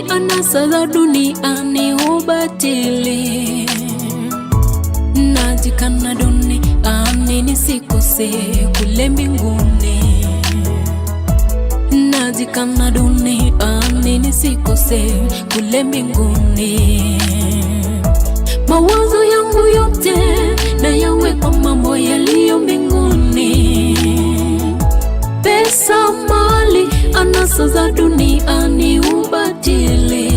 anasa za dunia ni ubatili. Najikana duniani nisikose kule mbinguni. Najikana duniani nisikose kule mbinguni. Mawazo yangu yote na yawe kwa mambo yaliyo mbinguni. Pesa, mali, anasa za dunia ni ubatili.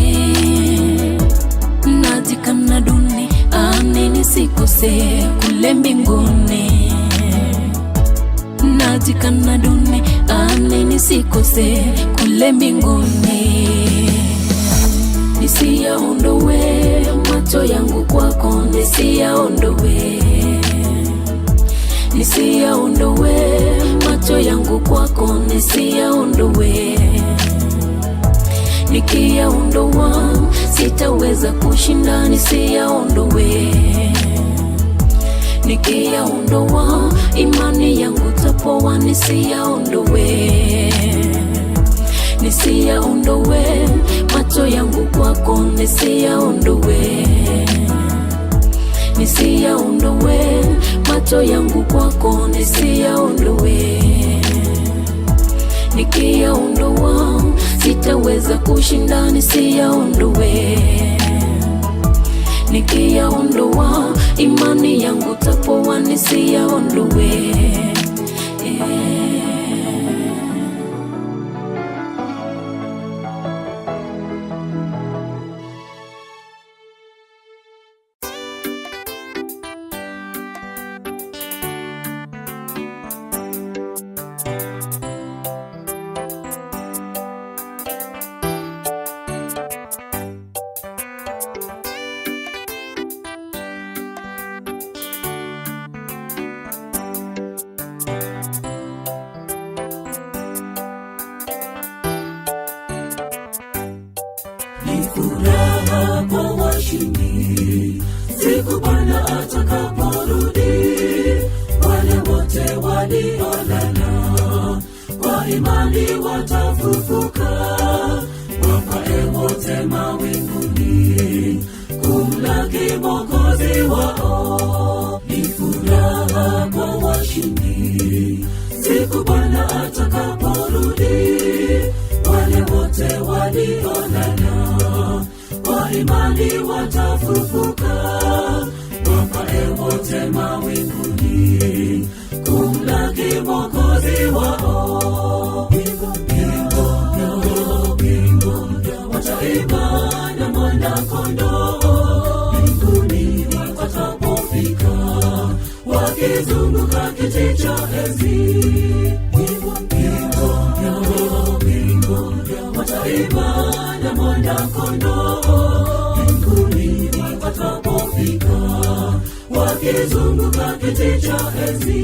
Najikana duniani nisikose kule mbinguni. Najikana duniani nisikose kule mbinguni. Nisiyaondoe macho yangu kwako, nisiyaondoe, nisiyaondoe macho yangu kwako, nisiyaondoe. Nikiyaondoa sitaweza kushinda, nisiyaondoe. Nikiyaondoa imani yangu tapoa, nisiyaondoe nisiyaondoe macho yangu kwako, nisiyaondoe, nisiyaondoe macho yangu kwako, nisiyaondoe. Nikiyaondoa sitaweza kushinda, nisiyaondoe. Nikiyaondoa imani yangu tapoa, nisiyaondoe. Yeah. Ni furaha kwa washindi siku Bwana atakaporudi, wale wote waliolala kwa imani watafufuka, wapae wote mawinguni kumlaki Mwokozi wao. Ni furaha kwa washindi siku Bwana atakaporudi, wale wote waliolala kwa imani watafufuka, wapae wote mawinguni kumlaki Mwokozi wao. Wimbo, wimbo, wimbo, wataimba na mwana-kondoo mbinguni watakapofika, wakizunguka kiti cha enzi. Wimbo, wimbo, wimbo, wataimba na mwana-kondoo mbinguni watakapofika, wakizunguka kiti cha enzi.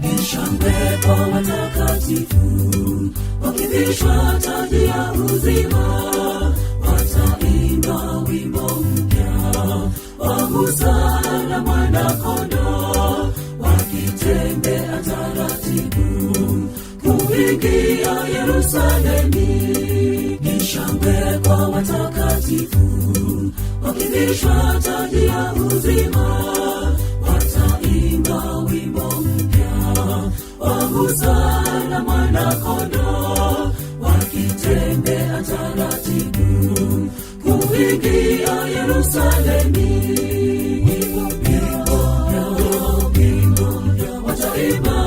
Ni shangwe kwa watakatifu wakivishwa taji ya uzima, wataimba wimbo mpya wa Musa na mwana-kondoo, wakitembea taratibu kuingia Yerusalemu. Ni shangwe kwa watakatifu wakivishwa taji ya uzima, wataimba wimbo mpya wa Musa na mwana-kondoo, wakitembea taratibu kuingia Yerusalemu. Wimbo, wimbo, wimbo, wataimba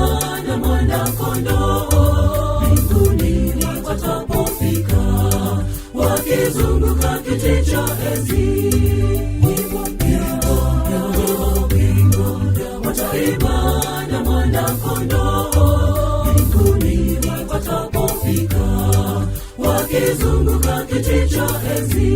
na mwana-kondoo mbinguni watakapofika, wakizunguka kiti cha enzi. Wimbo, wimbo, wimbo, wataimba na mwana-kondoo mbinguni watakapofika, wakizunguka kiti cha enzi.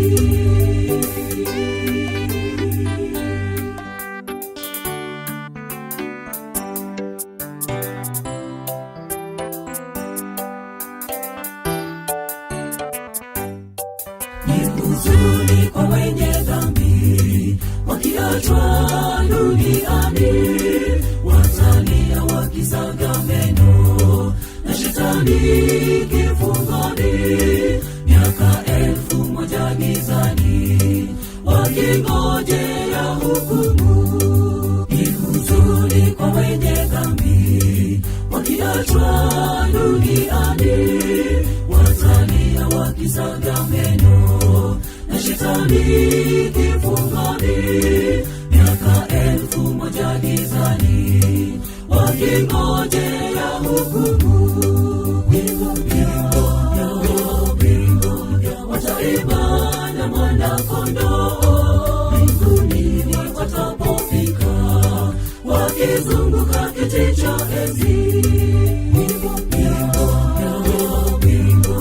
Ni huzuni kwa wenye dhambi wakiachwa duniani, watalia wakisaga meno na shetani kifungoni, miaka 1000 gizani wakingojea hukumu. Ni huzuni kwa wenye dhambi wakiachwa duniani, watalia wakisaga meno na shetani kifungoni, miaka 1000 gizani wakingojea hukumu. Wimbo, wimbo, wimbo, wataimba na mwana-kondoo mbinguni watapofika, wakizunguka kiti cha enzi. Wimbo, wimbo, wimbo,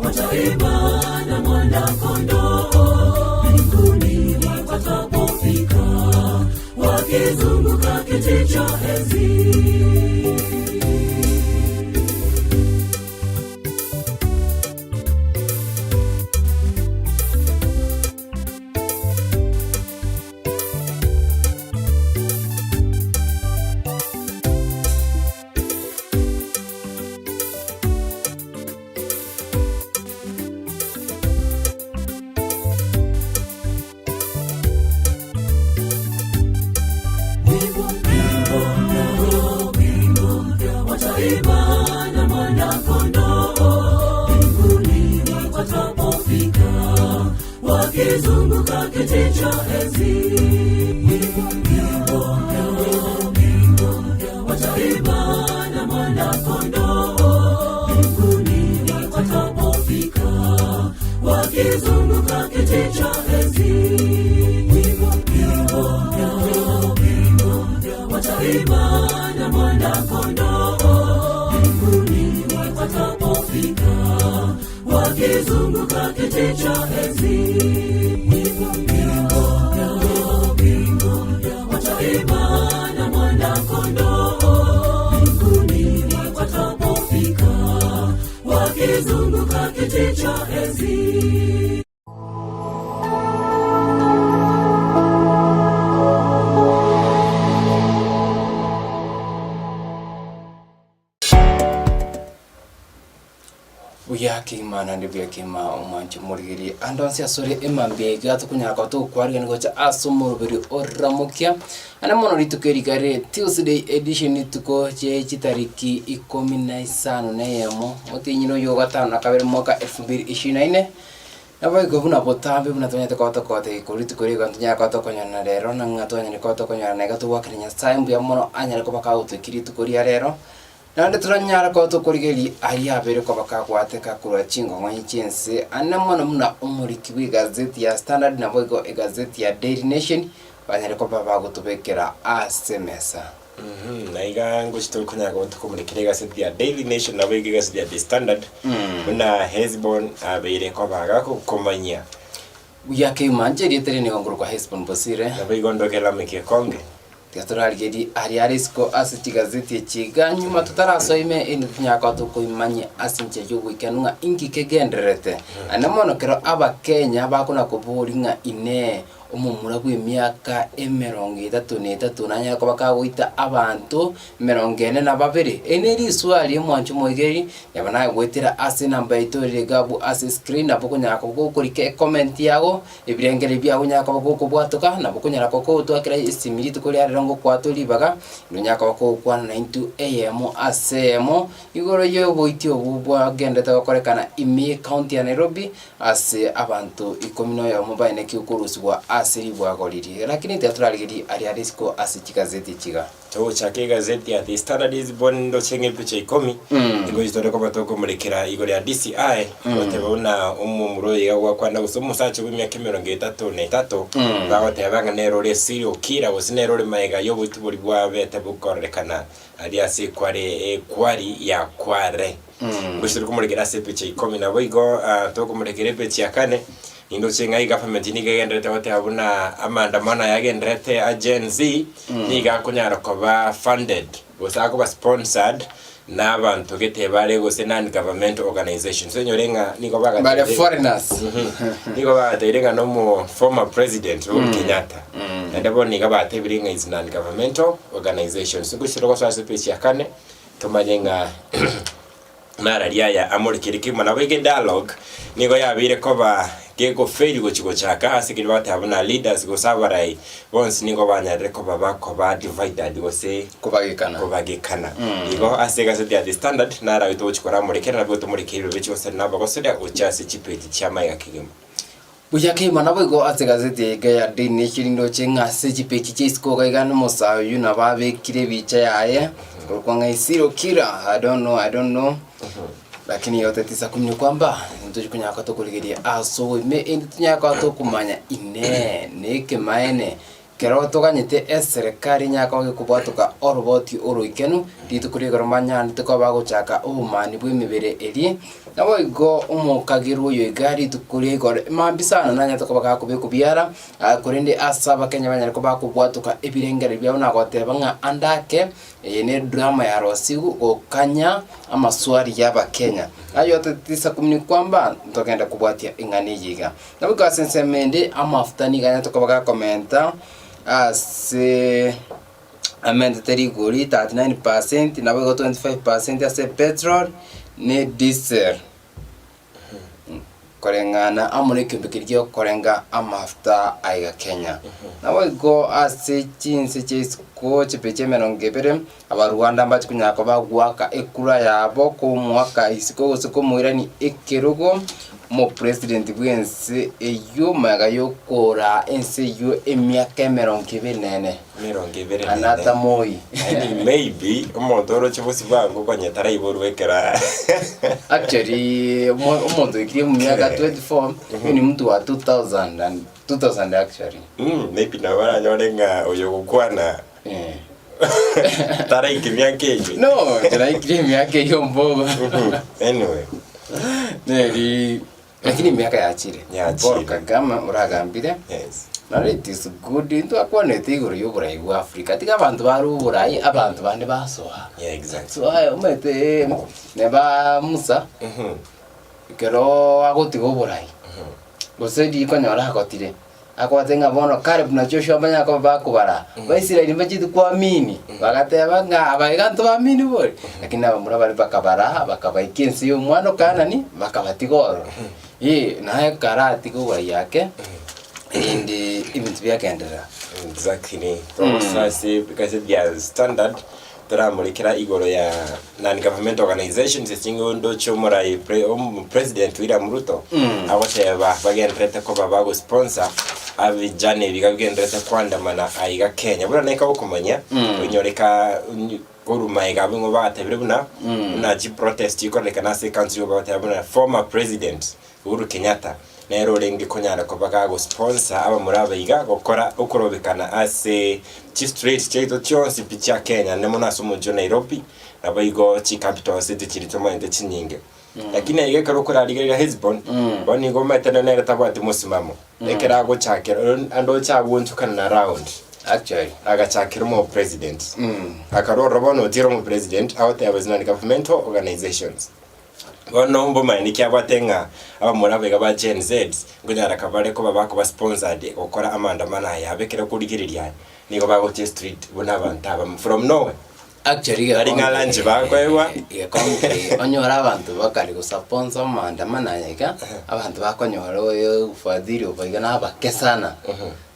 wataimba na mwana-kondoo mbinguni watapofika, wakizunguka kiti cha enzi. Wakizunguka kiti cha enzi. Wimbo, wimbo, wimbo, wataimba na mwana-kondoo mbinguni watapofika, wakizunguka kiti cha enzi. Wimbo, wimbo, wimbo, wataimba na mwana-kondoo mbinguni watapofika, wakizunguka kiti cha enzi. Wimbo, wimbo, wimbo, wataimba na mwana-kondoo mbinguni watapofika, wakizunguka kiti cha enzi. Buya kegima naende buya kegima omwancho omorigereria ande onsi asore emambia iga tokonyara koba togokwarigania gocha ase omoroberi oramokia ande mono rituko eri iga rire Tuesday edition rituko chie chitariki ikomi na isano na eyemo omotienyi na oyo ogatano na kabere mwaka elfu mbili ishirini na ine. Naboigo buna botambe buna tonyarete koba tokotebia korwa rituko riria igo ntonyare koba tokonyorana rero, na ng'a twanyare koba tokonyorana iga togwakera Nyasaye mbuya mono anyare koba kagotoikia rituko ria rero. Naende toranyare koba tokorigereria aria abeire koba kagwateka korwa chingong'onyi chi'ense ane mono buna omoriki bw'egazeti ya Standard naboigo egazeti ya Daily Nation banyare koba bagotobekera ase emesa. Na iga ngochi tore konyara koba tokomorekera egaseti ya Daily Nation naboigo egaseti ya The Standard buna Hesbon abeire koba gagokomanyia. Buya kegima, inche erieta riane nigo nkorokwa Hesbon Bosire. Naboigo ndoke Lameck Ekonge. Tiga torarigerie aria are isiko ase chigazeti echi iga nyuma totarasoa ime erinde tonyare koba tokoimanyia ase enchera y'ogoikeranu ng'a inki kegendererete. Naende mono ekero Abakenya bakona koboria ng'a Inee, omomura bw'emiaka emerongo etato na etato nanyare koba kagoita abanto emerongo ene na babere? Eri neriswali omwancho omoigeri, neba naye goetera ase enamba yaito ere iga abwo ase escreen nabo okonyara koba gokorika ecomment yago, Ebirengererio biao onyare koba gokobwatoka, nabo okonyara koba kogotwakera esimi rituko ria rero ngokwatwe ribaga, nonyare koba kogokwana naintwe eyemo ase eyemo, igoro y'oboiti obwo bwagenderete gokorekana ime y'ecounty ya Nairobi, ase abanto ikomi na oyomo baenekiwe korusigwa ase ribwago riria. Lakini tiga torarigerie aria are isiko ase chigazeti echi iga. Togochaka egazeti ya The Standard is born ndoche ng'a epicha ikomi nigo tore koba tokomorekera igoro ya DCI goteba buna omomura oyo iga gwakwana gose omosacha bw'emiaka emerongo etato na etato bagoteba ng'a nere ore serial killer gose nere ore magega y'oboiti boria bwabete bokororekana aria ase ekware ekwari ya Kware. Ngochi tore komorekera ase epicha ikomi naboigo tokomorekera epicha ya kane. Nindoche ng'a egovernment nigo egendererete goteba buna amaandamano aya agendererete a Gen Z, nigo akonyara koba funded gose akoba sponsored na abanto gete bare gose non governmental organizations. Onyore ng'a nigo Bare bagateire foreigners. nigo bagateire ng'a nomo former president Uhuru Kenyatta. Naende bono nigo batebire ng'a is non governmental organizations. Ngochire gosoa ase page ya kane tomanye ng'a Nararia aya amorikire kegima. Naboigo edialogue nigo yabeire koba gegofail gochia gochaka ase keria bagoteba buna leaders gose abarai bonsi nigo banyarire koba bakoba divided gose Kobagekana. kobagekana. Igo ase egaseti ya The Standard narabi togochia koramorikera nabwo tomorikere rirorio chigosori na abagosoria gochia ase chipage chi'amaiga kegima. Buya kegima naboigo ase egaseti eye iga ya Daily Nation ndoche ng'a ase chipeji chia isiko iga iga nomosae oyio nabo abekire ebicha yaye korokwa ng'a Isiro Killer I don't know, I don't know lakini yote tisa kumi ni kwamba ntochi konyara koba tokorigereria ase oboime ende tonyare koba tokomanya inee nekemaene Ekero toganyete eserekari enyare koba gekobwatoka oroboti oroikenu, rituko ri'igoro mbanyanete koba bagochaka obomani bw'emebere eria, naboigo omokagerwa oyo iga rituko ria igoro mambia sana nanyarete koba gakobekwa biara, korende ase abakenya banyare koba bakobwatoka ebirengererio biabo na goteba ng'a ande ake, eye ne edrama yarosigwe gokanya amaswali y'abakenya. Aye tisa kumini kwamba ntogende kobwatia eng'ana eye iga. Naboigo ase ensemo ende amafuta nigo anyarete koba gakomenta ase amentete rigori 39%, naboigo 25% ase petrol ne diesel, koreng'ana amo na ekeombe keria giokorenga amafuta aiga Kenya. Naboigo ase chinse chia isiko chipechi emerongo ebere, Abarwanda mbache konyara koba goaka ekura yabo komoaka isiko gose komoirania ekerogo omopresident bw'ense eyio magega yokoraa ense eyio emiaka emerongo ebere na ene. Emerongo ebere na ene. Anata Moi. Yaani maybe omonto oroche bosio bwango konye taraiborwa ekero Actually omo- omonto oikire emiaka 24 huyu ni mtu wa 2000 and 2000 actually. Maybe nabo baranyore ng'a oyo ogokwana Eh. Taraika emiaka eyio. No, taraikire emiaka eyio mboba. Anyway. Neri lakini emiaka yachire. Yachire. Paul Kagame oragambire. Yes. Naro it is good ntwakwanete igoro y'oborai bwa Africa. Tiga abanto bare oborai abanto bande basoa. Yeah, exactly. Soa omanyete neba Musa ekero agotiga oborai gose rikonyora agotire Agote ng'a bono Kalebu na Joshua mbanyare koba bakobara Abaisraeli mbachiete koamini, bagateba ng'a aba iga ntobamini bori. Lakini abamura baria bakabaraa, bakabaika ense y'omwana o Kaanani, bakabatiga ororo. Ee, naye karatiga oborai ake, erinde ebinto biagenderera. Exactly. Togosoa ase egazeti ya Standard toramorekera igoro ya non government organizations eching'ondo chiomorai pre omopresident William Ruto agoteba bagendererete koba bagosponsor abijana ebiga bigendererete koandamana aiga Kenya. Buna naika gokomanya onyoreka korwa maega abwo nigo bagatebire buna buna chiprotest chikorekana ase ecountry nigo bagoteba buna former president Uhuru Kenyatta nere orenge konyara koba gagosponsor abamura aba iga gokora okorobekana ase chistreet chiaito chionsi pi chia Kenya naende mono ase omochie o Nairobi naboigo chicapital city chiria tomaete chinyinge. Lakini aiga ekero okorarigereria Hesbon bono nigo omanyete nere tabwati mosimamo ekero agochakera ande oche agwonchokana na round Actually. agachakera omopresident akarwa ororo bono otire omopresident agoteba is non governmental organizations. Bono mbomanye niki abwate ng'a abamura abaiga ba Gen Z nkonyara kabare koba bakoba sponsored gokora amaandamano aya abe ekero okorigereria aya nigo bagochia street buna abanto abamo from nowhere. Actually Tari ng'a lunch bakoegwa. Gekonge onyore abanto bakare gosupponsor amaandamano aya iga, abanto bakonyora oyo ufadhili obo iga nabake sana.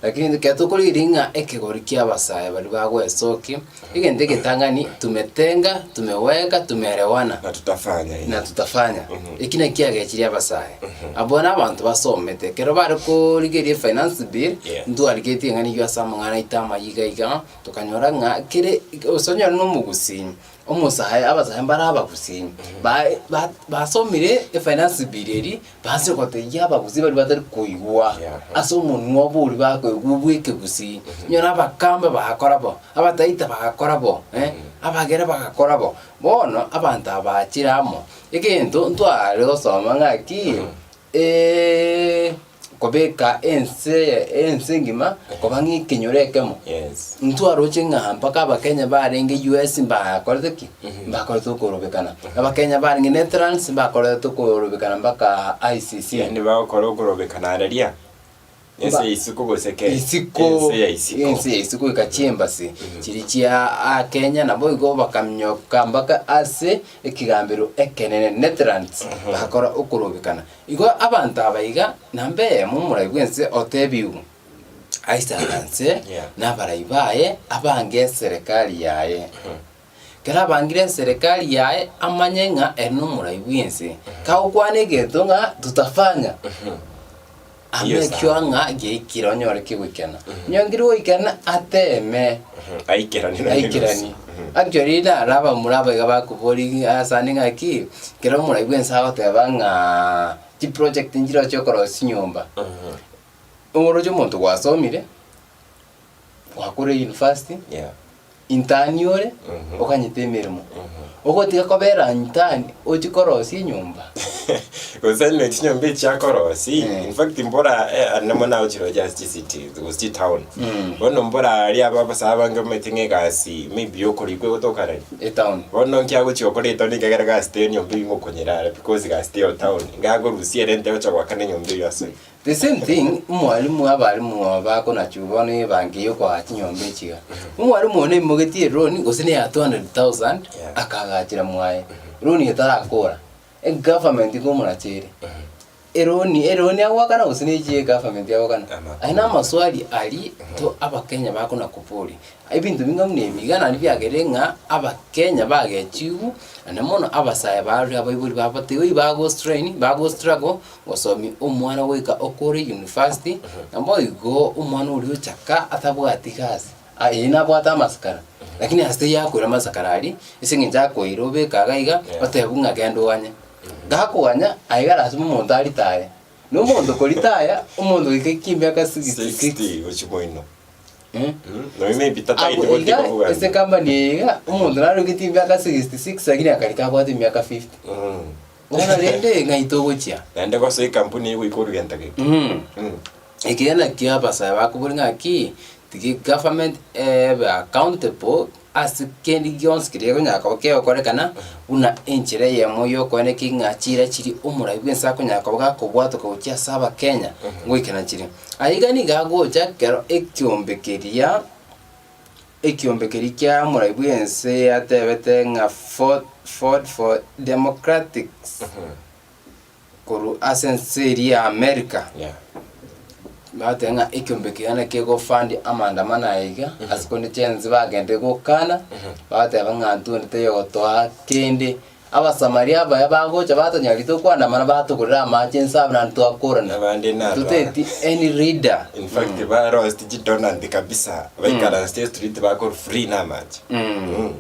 Lakini ekero tokorigereria ng'a ekegori kia abasae baria bagoesokia, Egento egetang'ani, tumetenga, tumeweka, tumeelewana. Na tutafanya Na tutafanya. Eki nakio kiagechirie abasae. Abwo na abanto basomete. Ekero bare korigereria efinance bill, Yeah. ntwarigetie eng'ana eywo ase amang'ana aito amaya iga iga, tokanyora ng'a kere gose onyore na omogusii, omosae abasae mbare abagusii, ba- ba- basomire efinance bill eria, Baase gotebia abagusii baria batari koigwa ase omonwa obo oria bakoigwa bw'ekegusii, onye na abakamba bagakora bo, abataita bagakora bo, abagere bagakora bo. Bono abanto aba bachire amo, egento ntware gosoma ng'aki. kobeka ense ense engima koba ng'a ekenyoro ekemo. Yes. Ntwaroche ng'a mpaka abakenya barenge US mbakorete ki? Mbakorete okorobekana. Abakenya barenge Netherlands mbakorete okorobekana mpaka ICC. Yaani bagokora okorobekana araria Mba- ense ya isiko gose Kenya? Isiko, Ense ya isiko. ense ya isiko goika chiembasi chiria chia a Kenya nabo igo bakamioka mpaka ase ekegambero ekenene Netherlands bagakora okorobekana. Igo abanto aba iga namba eyemo omorai bwense otebiwu aisaranse Yeah. na abarai baye abange eserekari yaye. Kero abangire eserekari yaye amanye ng'a ere nomorai bwense. Kagokwana egento ng'a tutafanya Yes, amekio ng'a giaikire onyore kegoikana. Onye goikana ateme Aikerani naende aikerani. gose. Actually naro abamura abaiga bakoboria asande ng'aki, kero omorai bwense agoteba ng'aa chiproject nchire chiokorosia chinyomba, oroche omonto gwasomire, gwakora university, Yeah. intern ore, Mhm. okanyete emeremo. Ogotiga kobera intern ochie korosia enyomba. Gose ne chinyomba echi akorosi, Eh. in fact mbora eh, ande mono agochiroche ase chicity gose chitown. Mm. Bono mbora aria aba abasae abange omanyete ng'a egasi maybe yokorikwa egotoka arari. Etown. Bono nki agochia gokora etown ekiagera gasi teiyo enyomba eywo ngokonyera are because gasi teiyo town. Ngakorusia erent agocha goakana enyomba eywo asoe. The same thing, omwalimu abalimu aba bakonachiwa bono ebanki yokoagacha chinyomba echi iga. Omwalimu one aimogetie eloan gose neya 200,000 Yeah. akaagachera mwaye, loan etarakora, egovernment nkomonacha ere. Eloan eloan agoakana gose ne echi egovernment agoakana. Amakuru. Aya na amaswali aria to abakenya bakona koboria. Ebinto binga buna ebi iga naende biagerire ng'a abakenya bagechigwe, naende mono abasae barure abaibori babo tibari bago strain bago struggle Gosomia omwana goika okore university, naboigo omwana oria ochaka atabwati gasi, ah eye nabwate amasakara, lakini ase taiyo akoira amasakara aria, ase eng'encho akoira obeke iga iga, Yeah. otebiwe ng'a genda oganye. Gakoganya, aiga lasima omonto aritaye, na omonto koritaya, omonto goika kimiaka 66 60 gochia moino. eh. Nonya maybe tatagete Abwo gotiga iga kogamba. ase company eye iga, omonto narogetie emiaka 66 lakini akarika abwate emiaka 50. Bono rende ng'ai togochia? Naende gosoa ekampuni eye goika orogento gete. Ekiagera nakio abasae bakoboria ng'aki, tiga egovernment ebe accountable ase kende gionsi keria gekonyara koba kegokorekana, buna enchera eyemo yokoenekia ng'a chira chiria omorai bwensi akonyara koba gakobwatoka gochia ase abakenya, ngoikera chire. Aya iga nigo agocha ekero ekiombe keria. Ekiombe keria kia omorai bw'ense atebete ng'a Ford, Ford for Democratics korwa ase ense eria ya America. Yeah. Bateba ng'a ekiombe keria nakio kegofund amaandamano aya iga, ase konde chense bagende gokana, bateba ng'a intwe onde taiyo ogotoa kende. Abasamaria abaya bagocha batonyarete okoandamana batogorera amache inse abwo naende twakorana. Abande narora. Toteti any leader. In fact barosti chidonanti kabisa baikaranste street bakor free na amache. Mm.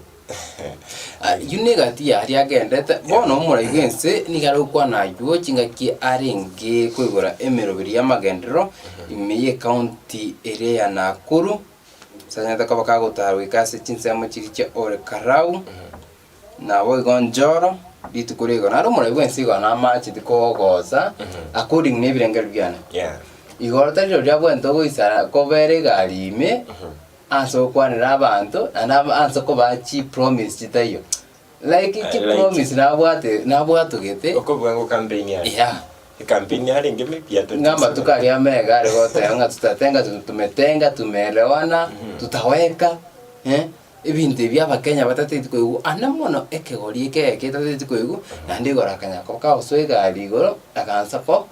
Ayio negati yaria agendete bono omorai bw'ense nigo are gokwana ayio chingaki arenge koigora emeroberi y'amagenderero ime y'ecounty eria ya Nakuru sanyarete koba kagotara goika ase chinsemo chiria chia Ol Kalou. Naboigo nchoro rituko rigo naro omorai bwensi igo namacheti kogosa according na ebirengererio biane. Yeah. Igoro tari rirorio abwenerete goisara kobera egari ime ase gokwanera abanto naende aba ase kobaa chipromise chitaiyo. Like I like. chipromise nabwate nabwatogete Okobua ng'o campaign yare. yeah. Ecampaign yarenge maybe ya Ng'a amatuko aria amega are goteba ng'a tutatenga tumetenga tumeelewana tutaweka eh. Ebinto ebi abakenya batateti koigwa ande mono ekegori eke eke etateti koigwa, naende igoro akanya koba kagosoa egari igoro, agansa ko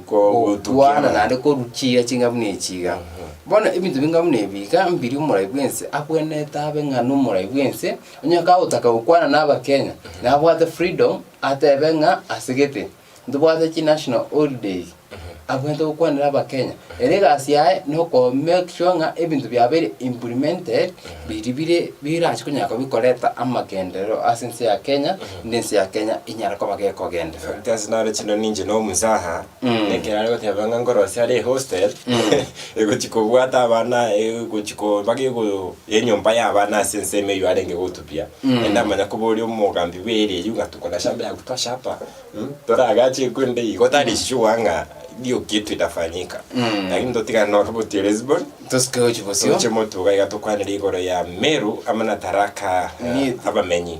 gokwana naende korwa chiira chinga buna echi iga. Bono ebinto binga buna ebi iga, mbiria omorai bwense abwenerete abe ng'a na omorai bwense, onye kagotaka gokwana na abakenya, nabwate freedom atebe ng'a asegete. Ntobwate chi national holidays, abwenerete gokwanera abakenya, ere egasi yaye noko make sure ng'a ebinto biabeire implemented, biria bire birache konyara koba bikoreta amagenderero ase ense ya Kenya, naende ense ya Kenya enyare koba gekogenderera. Fact ase naro chino ninche na omusaha, ekero are goteba ng'a nkorosia are ehostel, egochi kobwata abana egochi ko mpaka ego enyomba ya abana ase ensemo eywo arenge gotubia, naende amanya koboria omogambi bwa area eywo ng'a tuko na shamba ya kutosha hapa. Toragache ekwende igo tari sure ng'a Hiyo kitu itafanyika. Lakini totigane nokabuti Lisbon. Tosike gochia bosio. Toche motuga iga tokwanere igoro ya Meru amo na Tharaka eh, Nithi. abamenyi.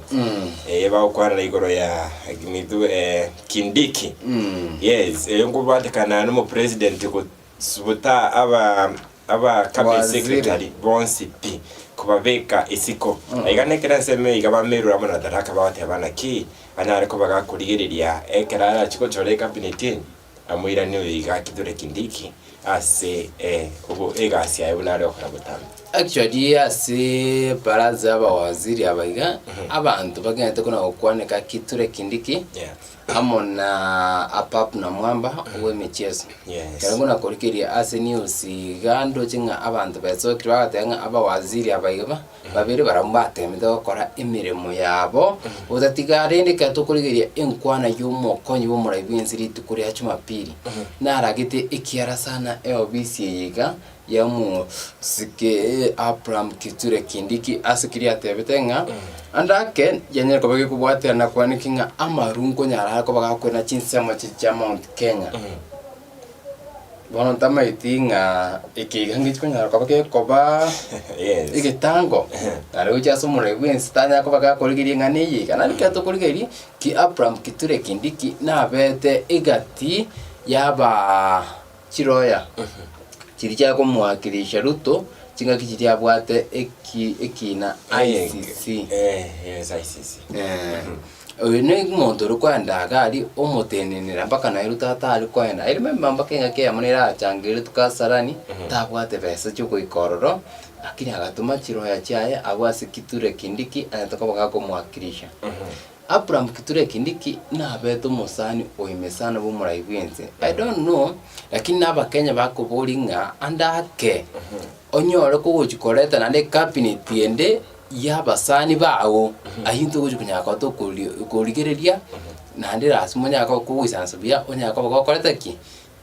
Eh, bagokwanera igoro ya Gmithu eh, Kindiki. Yes, eyo nkobwatekana nomopresident gosubuta aba aba cabinet Waziri. secretary bonsi pi kobabeka isiko. Iga nekero ensemo iga ba Meru amo na Tharaka bagoteba naki anyare koba gakorigereria ekero arachie gochora ecabinet eye. Amoiranie oyo iga Kithure Kindiki ase egasi yaye buna are gokora botambe. Actually ase baraza y'abawaziri aba iga, abanto bagenderete kona gokwaneka Kithure Kindiki Yeah. amo na Apap Namwamba bw'emicheso. Yes. Ekero nkona korigereria ase news iga ndoche ng'a abanto besokire bagateba ng'a abawaziri aba iga ba. Babere barabwo mbateemete gokora emeremo yabo, gotatiga rende ekero tokorigereria enkwana y'omokonyi bw'omorai bw'ense rituko ria Jumapili, naragete ekiara sana eofisi eye iga y'omosike Abraham Kithure Kindiki ase keria atebete ng'a ande ake yanyare koba gekobwaterana kwaneki ng'a amaru nkonyara are koba gakwena chinsemo chia Mount Kenya. Bono ntamaeti ng'a eke iga ngechi konyara koba gekoba Yes. egetango, nare gochia ase omorai bwensi tanyara koba gakorigeria eng'ana eye iga. Naende ekero tokorigereria, ki Abraham Kithure Kindiki nabete egati yabaa chiroya chiria chiakomowakilisha Ruto chingaki chiria abwate eki ekina ICC. Eh, yes, ICC. Eh, Oyo nomonto ore koenda iga aria omotenenera mpaka naye Ruto atari koenda. I remember mpaka engaki eyemo nere achangeire Kasarani, tabwate besa chiogoika ororo, lakini agatoma chiroya chiaye agwo ase Kithure Kindiki anyarete koba gakomowakilisha. Abraham Kithure Kindiki nabete omosani oime sana bw'omorai bw'ense. I don't know, lakini na abakenya bakoboria ng'a ande ake, onyore kogochi koreta naende ecabinet ende y'abasani bao, ayio intwe togochi konyara koba tokori korigereria, naende lasima onyare koba kogoisaransa buya, onyare koba gokoreta ki?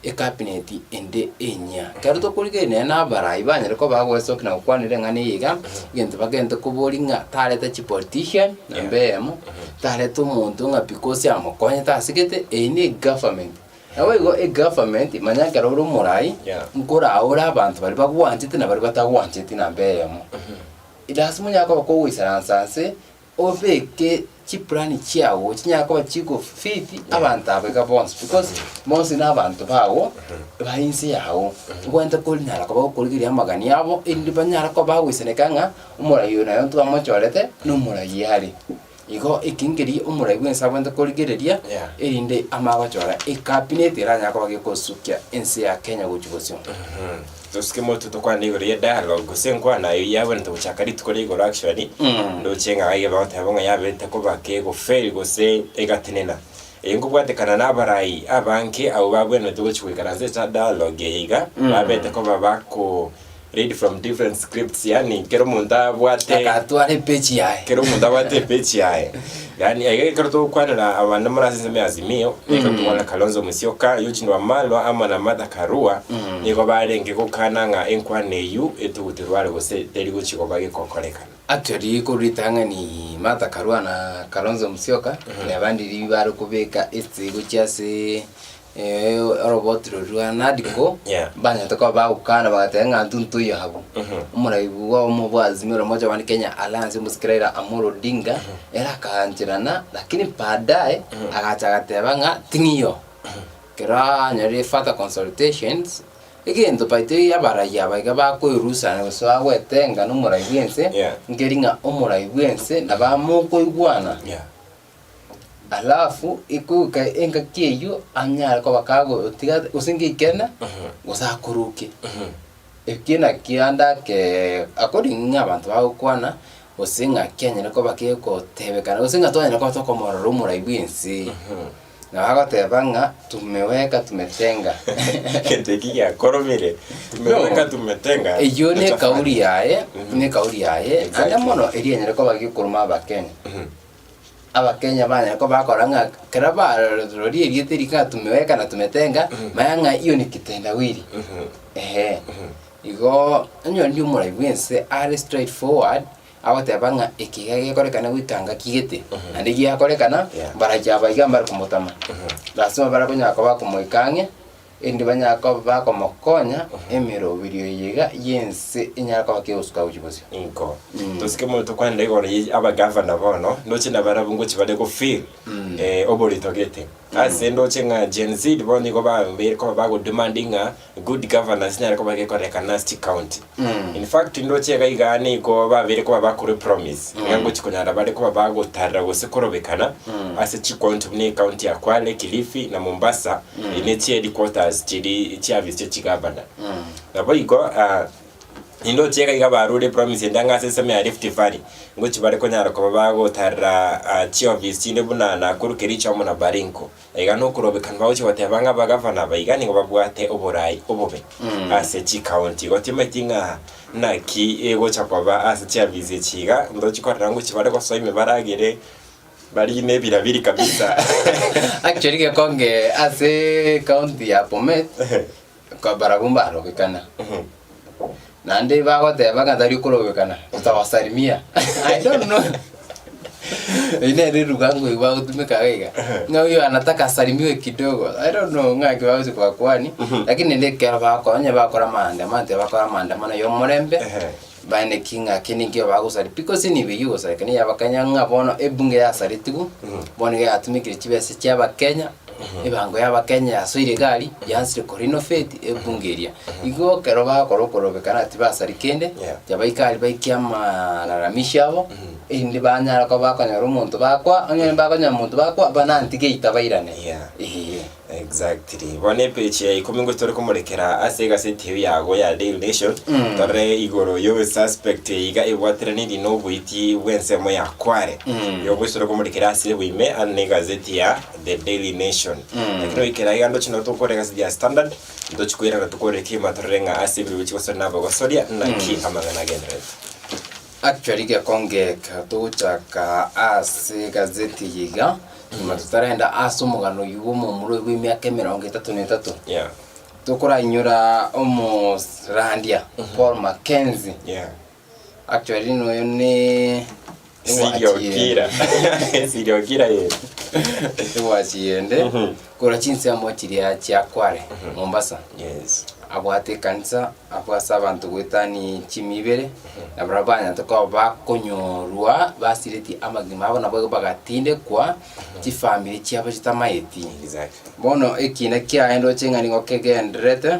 Ecabinet ende enyia. Ekero tokorigereria nonye na abarai banyare koba bagoesokia na gokwanera eng'ana eye iga, egento bagente koboria ng'a tareta chipolitician, namba eyemo, tareta omonto ng'a because amokonyete asegete, eye ne egovernment. Naboigo egovernment, manya ekero ore omorai, Yeah. nkoraa ore abanto baria bagwanchete na baria batagwancheti namba eyemo. Lasima onyare koba kogoisaransa ase, obeke chiplani chiago chinyare koba chigofit abanto aba iga bonsi because bonsi na abanto bago, bare inse yago, obwenerete konyara koba gokorigereria amagani abo, erinde banyare koba bagoisaneka ng'a omorai oyo naye ntwamochorete, na omorai are. Igo eki nkeria omorai bwensi abwenerete korigereria, Yeah. erinde amanye gochora ecabinet eranyare koba gekosukia ense ya Kenya gochia bosio. Tosike motu tokwane igoro ye dialogue gose enkwana eyio yabwenerete gochaka rituko ria igoro actually ndoche ng'a iga bagoteba ng'a yaberete koba kegofail gose egatenena. Eye nkobwatekana na abarai abange abwo babwenerete gochia goikaransa ase dialogue eye iga babete koba bako read from different scripts yaani kera omonto abwate Agatwara epeji yaye. kera omonto abwate epeji yaye yaani aiga ekero togokwanera abande more ase ensemo ya Azimio nigo tokobana Kalonzo Musyoka, Eugene Wamalwa amo na Martha Karua nigo barenge gokana ng'a enkwana eyio etugutirwe are gose teri gochia koba gegokorekana. Actually korwa ritang'ani Martha Karua na Kalonzo Musyoka neba ndiri bare kobeka esegi gochia ase oroboti roria rwa NADCO, Yeah. mbanyarete koba bagokana bagateba ng'a intwe ntoiyo abwo. Omorai bwa omo bwa Azimio la Umoja One Kenya Alliance omosike Raila Amolo Odinga, ere akaancherana lakini baadaye agacha agateba ng'a ting'iyo. Ekero anyorire further consultations, egento by the way abarai aba iga bakoerusana gose bagwetenga na omorai bwense, Yeah. nkeri ng'a omorai bwense nabo amokoigwana. Yeah. Alafu ikoika engaki eyio anyare koba kagotiga gose ngeikene gose akoruke. Ekio nakio ande ake according ng'a abanto bagokwana gose ng'aki anyare koba kegotebekana gose ng'a twanyara koba tokomorora omorai bwense. Nabo agoteba ng'a tumeweka tumetenga. Egento eki giakoromire tumeweka tumetenga. Eyio ne ekauri yaye, ne ekauri yaye, ande Exactly. mono eria enyare koba gekoruma abakenya. Abakenya banyare koba bakora ng'a ekero barororia erieta eri ng'a tumeweka na tumetenga, manya ng'a hiyo ni kitendawili. Ehe. Igo onye onde omorai bwense are straight forward, agoteba ng'a eke iga gekorekana goika ngaki gete, naende giakorekana, Yeah. mbarachia aba iga mbare komotama. Lasima bare konyara koba bakomoika ang'e. Erinde banyare koba bakomokonya emeroberio eye iga y'ense enyare koba kegosuka gochia bosio. Inko. Tosike mono tokwanera igoro ye abagavana bono, ndoche nabarabwo ngochia bare go feel oborito gete. Ase ndoche ng'a Gen Z bono nigo babeire koba bago demand ng'a good governance enyare koba gekorekana ase chicounty. In fact ndoche iga igaa nigo babeire koba bakorwa epromise, ng'a ngochia konyara bare koba bagotarera gose korobekana ase chicounty buna ecounty ya Kwale, Kilifi na Mombasa, Eye ne chiheadquarters chiria chiafisi chia chigavana. Naboigo nindoche iga iga barure epromise ende ang'e ase ensemo ya Rift Valley, ngochia bare konyara koba bagotarera chiofisi chinde buna Nakuru, Kericho amo na Baringo. Iga nokorobekana bagochia goteba ng'a abagavana aba iga nigo babwate oborai obobe ase chicounty. Igo timanyeti ng'a naki egocha koba ase chiafisi echi iga, ntochi korora ngochia bare gosoa ime baragere. Bari nebirabiri kabisa. Actually gekonge ase county ya Bomet ko barabwo mbarobekana naende bagoteba ng'a tari okorobekana tutawasalimia I don't know eyio nere eruga nkoigwa bagotumeka iga iga ng'a huyu anataka asalimiwe kidogo I don't know ng'aki bagochi kobakwani lakini rende ekero bakora onye bakora maandamano tibakora maandamano ya omorembe. Baene ki ng'a ki ninkio bagosaria pi gose nigo eyio egosareka nigo yabakenya ng'a bono ebunge yasaretigwe, bono iga yatumekire chibesa chia abakenya, ebango ya abakenya yasoire iga aria, yansire korenovate ebunge eria. Igo ekero bagokora okorobekana tibasari kende, Yeah. yabaika aria baikia amalalamishi abo, erinde banyare koba bakonyora omonto bakwa, onye bakonyora omonto bakwa, banantige eita bairane. Yeah. Eeh. Exactly. Bono epeji ya ikomi ngochi tore komorekera ase egaseti eyio yago ya Daily Nation, torore igoro yo suspect iga ebwateraniri na oboiti bw'ensemo ya Kware. Igo gochi tore komorekera ase oboime ande na egazeti ya The Daily Nation. Lakini goikera iga ndoche nabo togokora egazeti ya Standard, ntochi koirana tokore kegima torore ng'a ase ebiro bichi gosoria na abagosoria naki amang'ana agendererete. Actually gekongeka togochaka ase egazeti eye iga, nyuma totarenda ase omogano oyio bwa omomura oyio bwa emiaka emerongo etato na etato, Yeah. tokorainyora omorandia Paul Mackenzie. Yeah. Actually noyo ne Siriokira. Siriokira ye. Ewachiyende korwa chinsemo chiria chia Kwale, Mombasa. Yes. Abwate ekanisa Abwo ase abanto goetania chimia ibere, na barabwo banyarete koba bakonyorwa basiretie amagima abo, nabo bagatindekwa chifamiri chiabo chitamaeti. Exactly. Bono ekina kiaye ndoche ng'a nigo kegendererete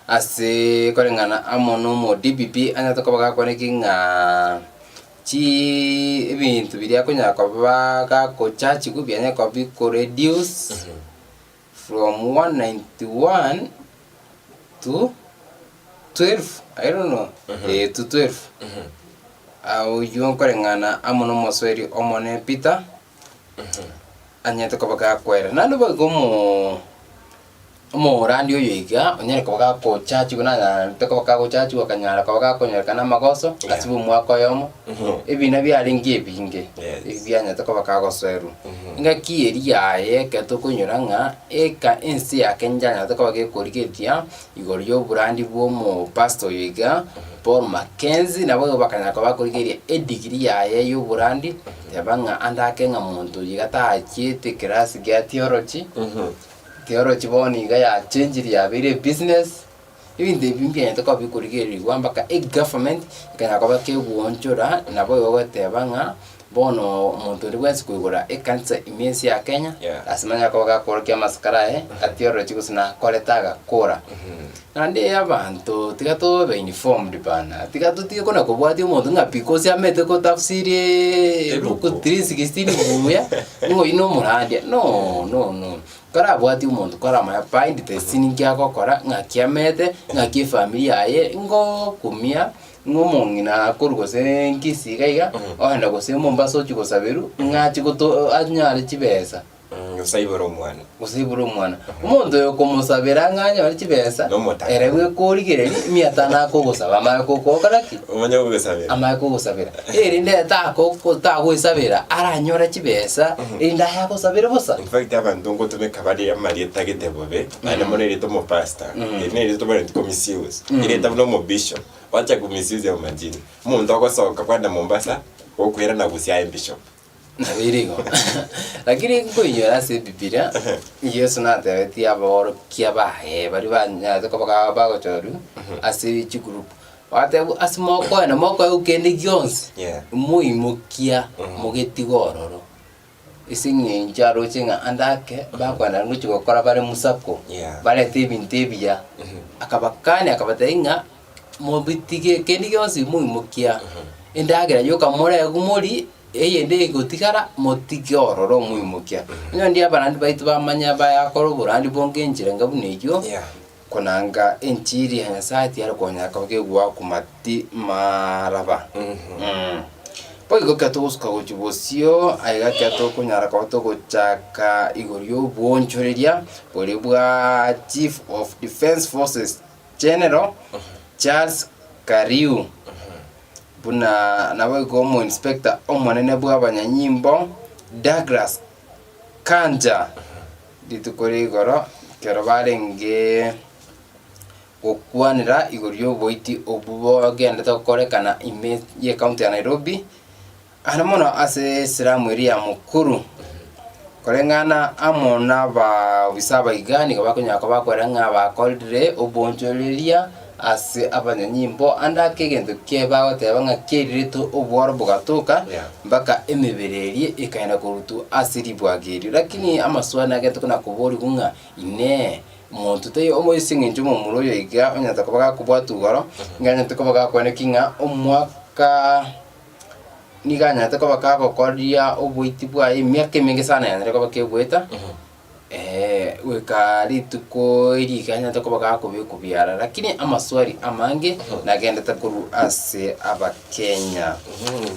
ase koreng'ana amo na omo DPP anyarete koba gakwaneti ng'a chii ebinto biria akonyara koba gakochachigwa bianyare koba bikoreduce. From 191 to 12, I don't know, eh, to 12. Ah, oyio nkoreng'ana amo nomosweri omone Peter, anyarete koba gakwera. Naende boigo omo omorandi oyo iga, onyare koba gakochachigwa nanyarete koba kagochachigwa akanyara koba gakonyorekana amagoso, Yeah. ase omwaka oyomo, ebina biarenge ebinge, Yes. ebi bianyarete koba kagosoerwa. Engaki eria yaye ekero tokonyora ng'a eka ense ya Kenya yanyarete koba gekorigereria igoro y'oborandi bw'omopastor oyo iga Paul Mackenzie, nabo igo bakanyara koba bakorigereria edegree yaye y'oborandi, teba ng'a ande ake ng'a monto oyo iga tachiete ekerasi gia theology, theology bono iga yachenchire yabeire ebusiness. Ebinto ebi mbianyarete koba bikorigererigwa mpaka egovernment ekanyara koba kegoonchora nabo igo ogoteba ng'a bono omonto onde bwensi koigora ekanisa ime ense ya Kenya, Yeah. lasima anyare koba gakorokia amasakara aye, atiororochi gose nakorete agakora. Naende abanto tiga tobe informed bana, tiga totige kona kobwatia omonto ng'a because amete gotafsiri Ebuku. Luke 3:16 buya, ng'a oyio na omorandia, no no no. Karabwatie omonto karamanye behind the scene nki agokora, ng'aki amete, ng'aki efamiri yaye, ngokumia ng'a omong'ina akorwa gose Kisii iga iga, ogenda gose Mombasa ochie gosaberwa, ng'achi goto anyare chibesa. Gose aibore omwana. Gose aibore omwana. Omonto oyo okomosabera ng'a anyore chibesa, Nomotaka. ere bweka origereria, mia tano akogosaba amanye gokora ki? Omanye kogosabera. Amanye kogosabera. Erinde ere tako tagoesabera, aranyore chibesa, erinde aye agosabere bosa. In fact abanto ngotumeka bare amarieta gete bobe, naende mono erieta omopastor, eri nerieta tobanereti ko misuse, erieta buna omobishop, wacha ko misuse amajina. Omonto ogosoka kwenda Mombasa, okoirana gose aye bishop. Nabo ere igo. Lakini nkoinyora ase ebibilia, Yeso natebetie aborokia baye baria banyarete koba ga bagochorwa ase chigroup, bagatebwa ase mokoenda mokoegwa kende gionsi, Yeah. moimokia mogetiga ororo. Ase eng'encho aroche ng'a ande ake bakoenda ngochia gokora bare mosako, Yeah. barete ebinto ebiya, akabakania akabatebia ng'a mobitige kende gionsi moimokia, endagera yoka moregwe morie, eyende egotigara motige ororo moimokia. Onye onde abarandi baito bamanya bayakora oborandi bonge enchera enga buna eyio, Yeah. konanga enchiri ya Nyasaye tiyare konyara koba kegoakwa mati maraba. Boigo ekero togosuka gochia bosio, aiga ekero tokonyara koba togochaka igoro ya obwoonchoreria boria bwa Chief of Defence Forces General Charles Kariu, buna naboigo omoinspector omonene bw'abanyanyimbo Douglas Kanja, rituko ria igoro ekero barenge gokwanera igoro y'oboiti obwo bogendete gokorekana ime y'ecounty ya Nairobi, Are mono ase esiramu eria ya Mukuru, koreng'ana amo nabaofisa abaiga nigo bakonyara koba bakorera ng'a bakorire obonchoreria ase abanyanyimbo ande ake egento kie bagoteba ng'a kiaireretwe obworo bogatoka Yeah. mpaka emebere eria ekaenda korutwa ase ribwaga erio. Lakini amaswali nagete kona koborigwa ng'a inee, monto taiyo omo ase eng'encho omomura oyo iga onyarete koba gakobwatwa igoro, nigo anyarete koba gakwaneki ng'a omwaka. Nigo anyarete koba kagokoria oboiti bwaye emiaka emenge sana yanyare koba kegoeta, goika rituko eri iga anyarete koba gakobekwa biara. Lakini amaswali amange nagendete korwa ase abakenya.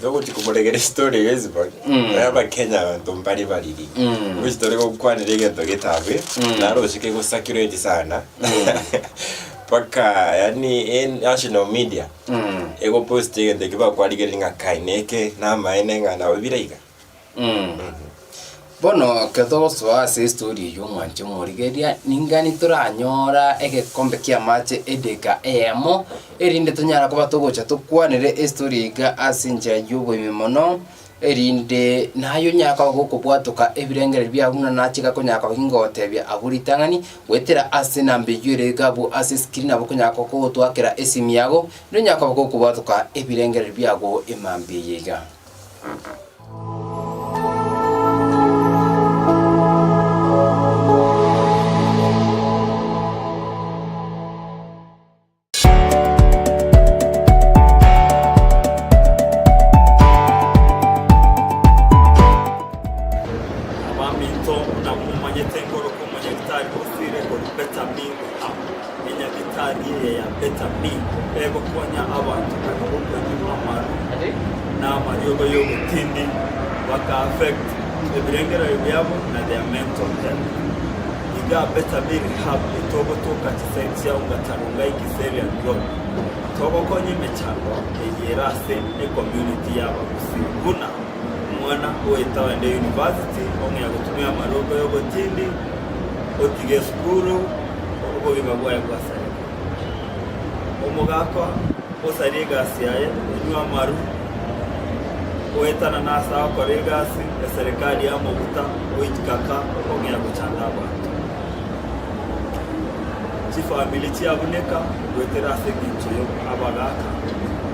Togochi komoregera estory eye Hesbon, mm. Abakenya abanto mbare bariri. Gochi tore gokwanera egento getabe, naroche kegosakireti sana. Mpaka yaani e national media. Egopost egento ekio bakwarigereria ng'a kai neke namaene ng'a nabo bire iga. Bono ekero togosoa ase estory eywo omwanche omorigereria, ningani toranyora egekombe kia amache edeka eyemo, erinde tonyare koba togocha tokwanere estory iga ase enchera ya oboime mono, Erinde naye onyare koba gokobwatoka ebirengererio biao buna nachika konyara koba gingogotebia abwo ritang'ani, goetera ase enamba eyio ere iga abwo ase escreen nabo okonyara kogotwakera esimi yago, erinde onyare koba gokobwatoka ebirengererio biago emambia eye iga. Abaminto, buna momanyete nkorokwa omonyagitari bosire korwa Better Me Rehab. Enyagitari eye ya Better Me egokonya abanto bari gokonywa amaru na amariogo y'obotindi baka affect ebirengererio biabo na their mental health. Iga Better Me Rehab etogotoka chisemi chia Ongata-Rongai Kiserian Road. Togokonya emechando eye ere ase ecommunity y'Abagusii buna omwana oeta oende university ong'ea gotumia amaroko y'obotindi otiga esukuru obogima bwaye bwasareka. Omogaka osaria egasi yaye onywe amaru oetanana ase agokora egasi eserekari yamobuta oikaka ong'ea gochanda abanto. Chifamiri chiabuneka goetera ase engencho yo abagaka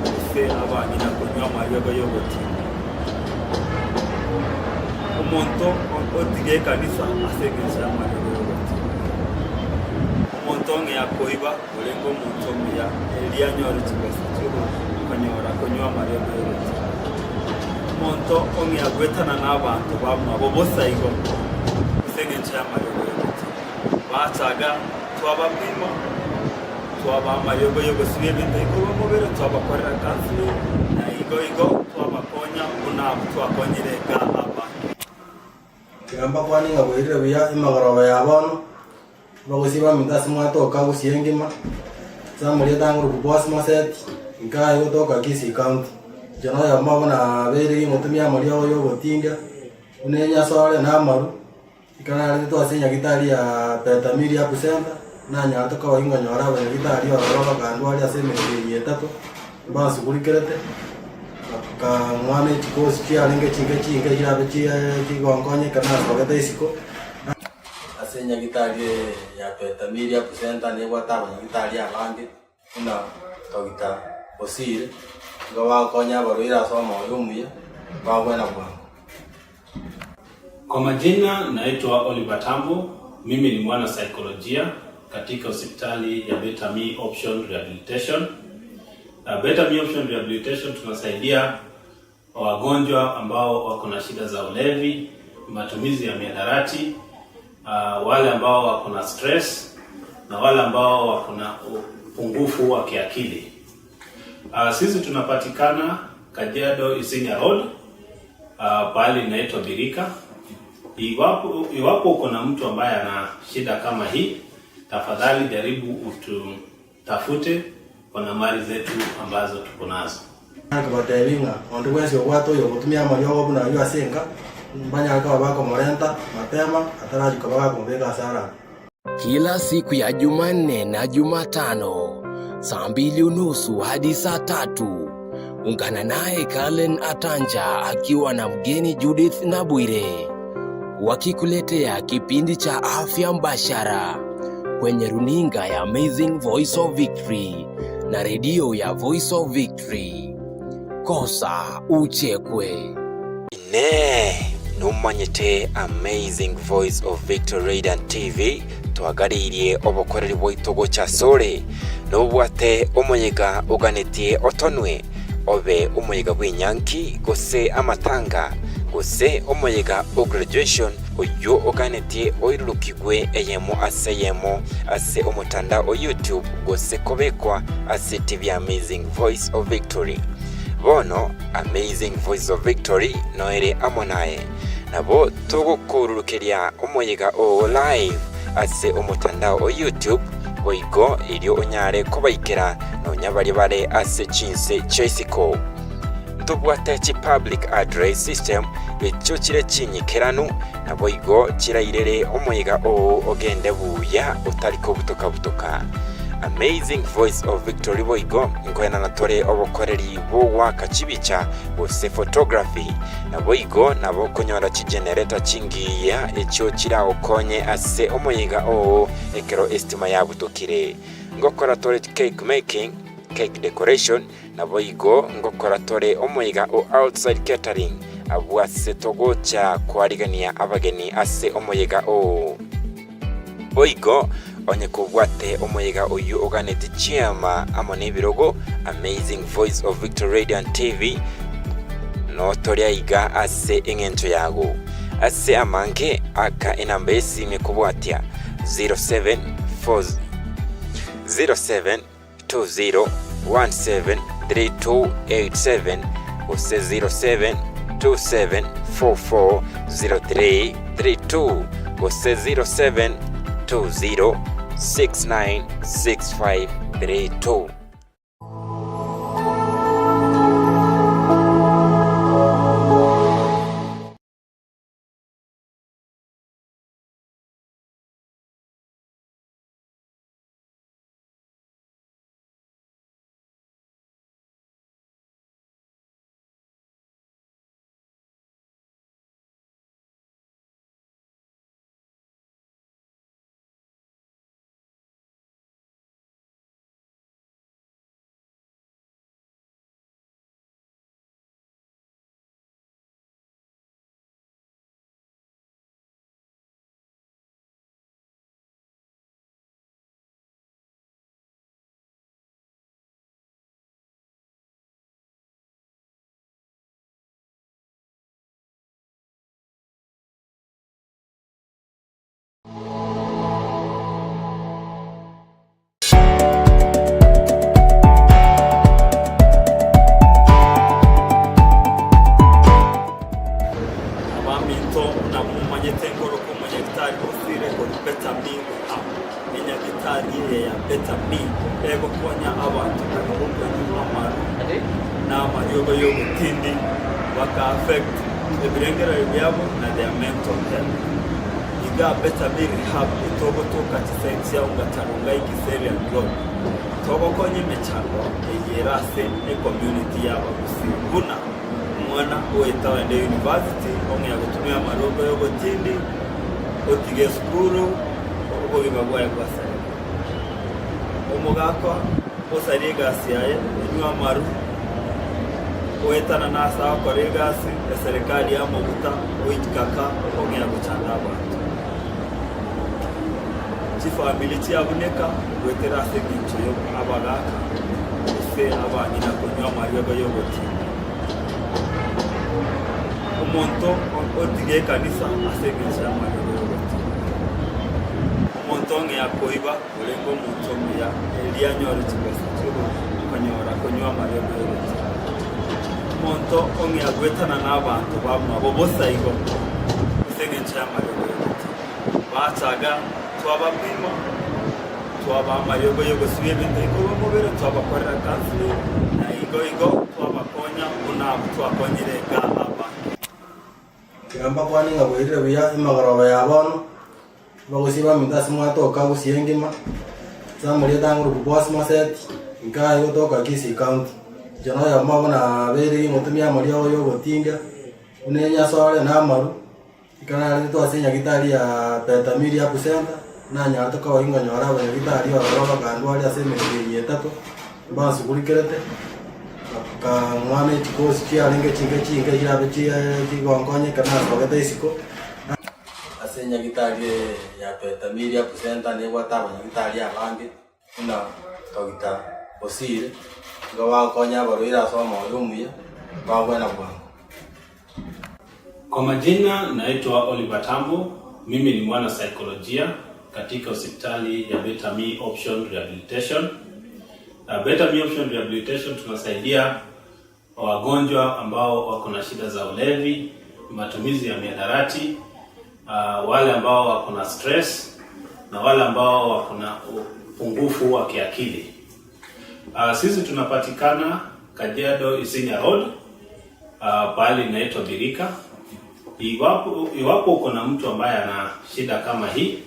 gose abang'ina konywa amariogo y'ogotinda. Omonto otiga ekanisa ase engencho y'amariogo y'ogotinda. Omonto ong'ea koiba orenge omonto omuya erio anyore chibesa chi'okonyora konywa amariogo y'ogotinda. Omonto ong'ea goetana n'abanto bamwabo bosa igo ase engencho y'amariogo y'ogotinda. Bachaga twabapima, twabaa amariogo y'ogosibia ebinto ebikorwa omobere, twabakorera counseling, na igo igo twabakonya buna abwo twakonyire iga abange. Tiga mbakwane ng'a bwairire buya emagoroba ya bono, abagosia baminto ase mwatoka gusii engima, ase amarieta ang'e Boaz Moseti, inkaye gotoka Kisii County. Inche noyomo obo nabeire gimotumia amariogo ya obotinga, buna enyasore na amaru. Ekero naretetwe ase enyagitari ya Betamiri Rehab Centre, nanyarete koba inkonyora abanyagitari ororo bakandwaria ase emetienyi etato, mbansugurikerete. Nkang'wana echikosi chiarenge chinke chinke chirabe chigonkonya ekero nasogete isiko. Ase enyagitari eye ya Betamiri Rehab Centre nebwate abanyagitari abange buna Doctor Bosire, nigo bagokonya abarwaire ase omoyo omuya, bagwena bwango. Kwa majina naitwa Oliver Tambo, mimi ni mwana saikolojia katika hospitali ya Better Me Option Rehabilitation. Uh, Better Me Option Rehabilitation tunasaidia wagonjwa ambao wako na shida za ulevi, matumizi ya mihadarati, uh, wale ambao wako na stress na wale ambao wako na upungufu wa kiakili. Uh, sisi tunapatikana Kajiado Isinya Road, uh, pahali inaitwa Birika. Iwapo iwapo uko na mtu ambaye ana shida kama hii, tafadhali jaribu ututafute kwa nambari zetu ambazo tuko nazo. Nkabateebia ng'a onde bwensi obwate oyogotumia amariogo buna ayio ase enka, mbanyare koba bakomorenta mapema atarachia koba gakomobeka ase arabe. Kila siku ya Jumanne na Jumatano saa 2:30 hadi saa 3 ungana naye Kalen Atanja akiwa na mgeni Judith Nabwire wakikuletea kipindi cha afya mbashara kwenye runinga ya Amazing Voice of Victory na redio ya Voice of Victory. Kosa uchekwe. Inee! Nomanyete Amazing Voice of Victory Radiant TV twagareirie obokoreri bwaito gocha asore? Nobwate omoyega oganetie otonwe, obe omoyega bw'enyangi gose amatanga, gose omoyega o graduation oyio oganetie oirurukigwe eyemo ase eyemo ase omotandao o YouTube gose kobekwa ase TV ya Amazing Voice of Victory. Bono Amazing Voice of Victory noere amo naye. Nabo togokorurukeria omoyega oo live ase omotandao o YouTube boigo erio onyare kobaikera nonya baria bare ase chinse chia isiko. Ntobwate chi public address system echio chire chinyikeranu naboigo chirairere omoyega oo ogende buya otari kobutoka butoka. Amazing Voice of Victory boigo nkoenana tore obokoreri bw'ogoaka chibicha gose photography, naboigo nabo okonyora chigenerator chingiya echio chiragokonye ase omoyega oo ekero estima yabutokire. Ngokora tore cake making, cake decoration, naboigo ngokora tore omoyega o outside catering abwo ase togocha koarigania abageni ase omoyega oo. Boigo, onye kobwate omoyega oyio oganeti chiama amo nebirogo, Amazing Voice of Victory Radio and TV, notoria iga ase eng'encho yago. Ase amange, aka enamba y'esimi ekobwatia 07 07 20173287 gose 0727440332 gose 0720696532. Abaminto, buna momanyete nkoroka omonyagitari Bosire korwa Better Me Rehab. Enyagitari eye ya Better Me egokonya abanto bare gokonywa amaru na amariogo y'obotindi baka affect ebirengererio biabo na their mental health. Iga Better Me Rehab etogotoka chiside chia Ongata-Rongai Kiserian Road. Togokonya emechando eye ere ase ecommunity y'Abagusii buna. Omwana oeta ogende university, ong'ea gotumia amaroko y'obotindi, otiga esukuru, obogima bwaye bwasareka. Omogaka osaria egasi yaye, onywe amaru, oetanana ase agokora egasi, eserekari yamobuta, oikaka ong'ea gochanda abanto. Chifamiri chiabuneka goetera ase engencho ya abagaka gose abang'ina konywa amariogo y'ogotinda. Omonto otiga ekanisa ase engencho y'amariogo y'ogotinda. Omonto ong'ea koiba orenge omonto omuya erio anyore chibesa chi'okonyora konywa amariogo y'ogotinda. Omonto ong'ea goetana n'abanto bamwabo bosa igo ase engencho y'amariogo y'ogotinda. Bachaga twabapima, twabaa amariogo y'ogosibia ebinto ebikorwa omobere, twabakorera counseling, na igo igo twabakonya buna abwo twakonyire iga abange. Tiga mbakwane ng'a bwairire buya emagoroba ya bono, abagosia baminto ase mwatoka gusii engima, ase amarieta ang'e Boaz Moseti, inkaye gotoka Kisii County. Inche noyomo obo nabeire ngotumia amariogo ya ogotinga, buna enyasore na amaru. Ekero naretetwe ase enyagitari ya Betamiri Health Centre, nanyarete koba ingonyora abanyagitari ororo bakandwaria ase emetienyi etato, mbansugurikerete, bakang'aa ne chikosi chiarenge chinke chinke chirabe chigonkonyeka ekero nasogete isiko. Ase enyagitari eye ya Betamiri Health Centre nebwate abanyagitari abange buna Doctor Osire, nigo bagokonya abarwaire ase omoyo omuya, bagwena bwango. Kwa majina naitwa Oliver Tambo, mimi ni mwana saikolojia katika hospitali ya Better Me Option Rehabilitation. Better Me Option Rehabilitation tunasaidia wagonjwa ambao wako na shida za ulevi, matumizi ya mihadarati, wale ambao wako na stress na wale ambao wako na upungufu wa kiakili. Sisi tunapatikana Kajiado Isinya Road, pahali inaitwa Birika. Iwapo, iwapo uko na mtu ambaye ana shida kama hii,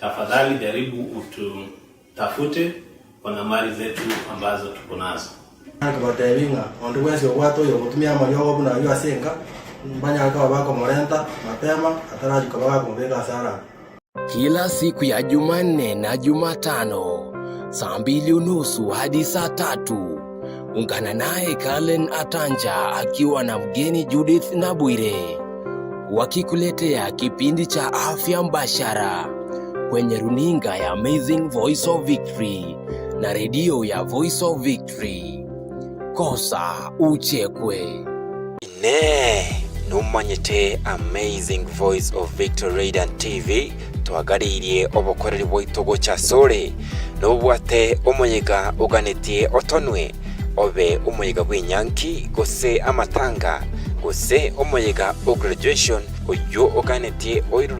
tafadhali jaribu ututafute kwa nambari zetu ambazo tuko nazo. Nkabateebia ng'a onde bwensi obwate oyogotumia amariogo buna ayio ase enka, mbanyare koba bakomorenta mapema atarachia koba gakomobeka ase arabe. Kila siku ya Jumanne na Jumatano saa mbili unusu hadi saa tatu ungana naye Kalen Atanja akiwa na mgeni Judith Nabwire wakikuletea kipindi cha afya mbashara kwenye runinga ya Amazing Voice of Victory na redio ya Voice of Victory. Kosa uchekwe. Inee! Nomanyete Amazing Voice of Victory Radio and TV twagareirie obokoreri bwaito gocha asore? Nobwate omoyega oganetie otonwe, obe omoyega bw'enyangi gose amatanga, gose omoyega o graduation oyio oganetie oirwe.